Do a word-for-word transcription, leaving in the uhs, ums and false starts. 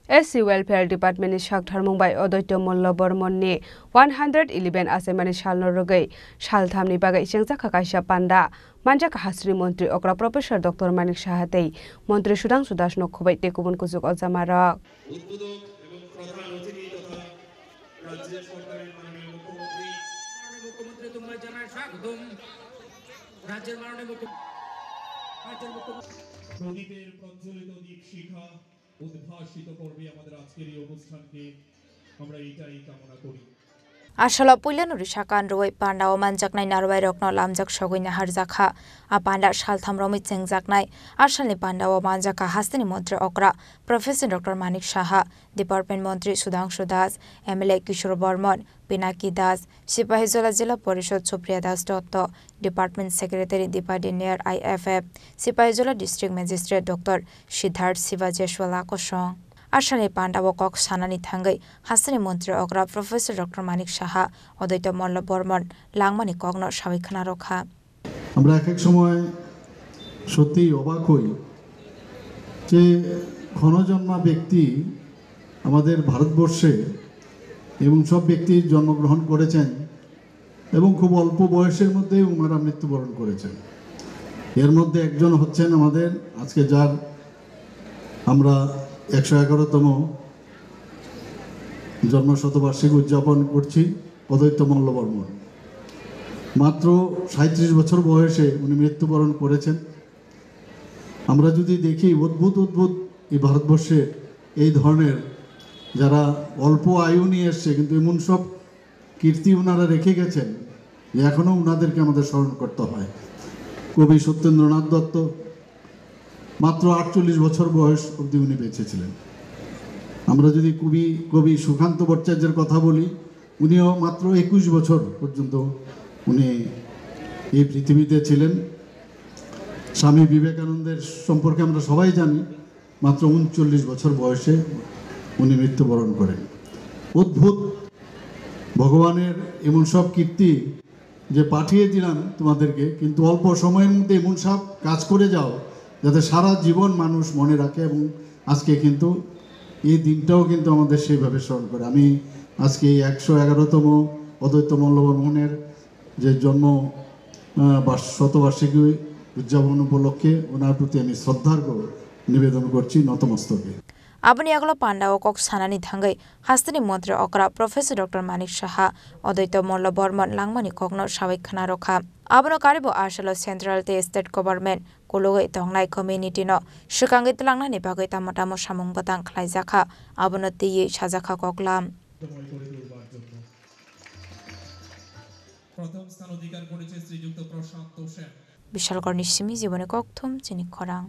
S C Welfare Department ni sak tharmung bai Odoityo Mollo Bormon ni one hundred eleven achaimani salno rwgwi saltham ni bagwi chengjakha kaisa panda. Manjakha hasteni montri okra Professor Doctor Manik Saha tei montri Sudhangshu Das no khubai tei kubun kuchuk o jamarok. উদ্বোধক এবং প্রধান অতিথি তথা রাজ্য সরকারের মাননীয় মুখ্যমন্ত্রী, মাননীয় মুখ্যমন্ত্রী তোমায় জানাই স্বাগতম। রাজ্যের মাননীয় মুখ্য-, রাজ্যের মুখ্যমন্ত্রী প্রদীপের প্রজ্বলিত দীপ শিখা উদ্ভাসিত করবে আমাদের আজকের এই অনুষ্ঠানকে। আমরা এটাই কামনা করি। Asalo puilano rwsakan rwui pandao manjaknai narwai rokno lamjak sogwi naharjakha. A panda saltham romwi chengjaknai. Asalni pandao manjakha hasteni montri okra Professor Doctor Manik Saha, Department Montri Sudhangshu Das, M L A Kishore Bormon, Pinaki Das, Sipahijola Jila Porishod Supriya Das Dotto, Department Secretary Dipa Denier I F F, Sipahijola District Magistrate Doctor Siddharth Siva Jeswala kosong. Asani pandao kok sanani thangwi hasteni montri okra Professor Doctor Manik Saha, Odoito Mollo Bormon langmani kokno sawi khna rokha. আমরা এক এক সময় সত্যিই অবাক হই যে ক্ষণজন্মা ব্যক্তি আমাদের ভারতবর্ষে এবং সব ব্যক্তি জন্মগ্রহণ করেছেন এবং খুব অল্প বয়সের মধ্যেই ওনারা মৃত্যুবরণ করেছেন। এর মধ্যে একজন হচ্ছেন আমাদের আজকে যার আমরা একশো এগারোতম জন্ম শতবার্ষিকী উদযাপন করছি, অদ্বৈত মল্ল বর্মন। মাত্র সাঁইত্রিশ বছর বয়সে উনি মৃত্যুবরণ করেছেন। আমরা যদি দেখি অদ্ভুত অদ্ভুত এই ভারতবর্ষে এই ধরনের যারা অল্প আয়ু নিয়ে এসছে কিন্তু এমন সব কীর্তি ওনারা রেখে গেছেন যে এখনও ওনাদেরকে আমাদের স্মরণ করতে হয়। কবি সত্যেন্দ্রনাথ দত্ত মাত্র আটচল্লিশ বছর বয়স অবধি উনি বেঁচে ছিলেন। আমরা যদি কবি, কবি সুকান্ত ভট্টাচার্যের কথা বলি, উনিও মাত্র একুশ বছর পর্যন্ত উনি এই পৃথিবীতে ছিলেন। স্বামী বিবেকানন্দের সম্পর্কে আমরা সবাই জানি, মাত্র ঊনচল্লিশ বছর বয়সে উনি মৃত্যুবরণ করেন। অদ্ভুত, ভগবানের এমন সব কীর্তি যে পাঠিয়ে দিলাম তোমাদেরকে, কিন্তু অল্প সময়ের মধ্যে এমন সব কাজ করে যাও যাতে সারা জীবন মানুষ মনে রাখে। এবং আজকে কিন্তু এই দিনটাও কিন্তু আমাদের সেইভাবে স্মরণ করে। আমি আজকে এই একশো এগারোতম অদ্বৈত মল্ল বর্মনের যে জন্ম, আহ, বার্ষ-, শতবার্ষিকী উদযাপন উপলক্ষে ওনার প্রতি আমি শ্রদ্ধার্ঘ্য নিবেদন করছি নতমস্তকে। Aboni yagulo pandao kok sanani thangwi hasteni montri okra Professor Doctor Manik Saha, Odoito Mollo Bormon langmani kokno sawi khna rokha. Abono karibo asalo central tei state government kulugwi tongnai community no swkangwi twlangnani bagwi tamo tamo samung bwtang khlaijakha, abono twiwi sajakha koklam. প্রথম স্থান অধিকার করেছে শ্রীযুক্ত প্রশান্ত Sen. Bishalgarhni simi jiboni kokthum chini khorang.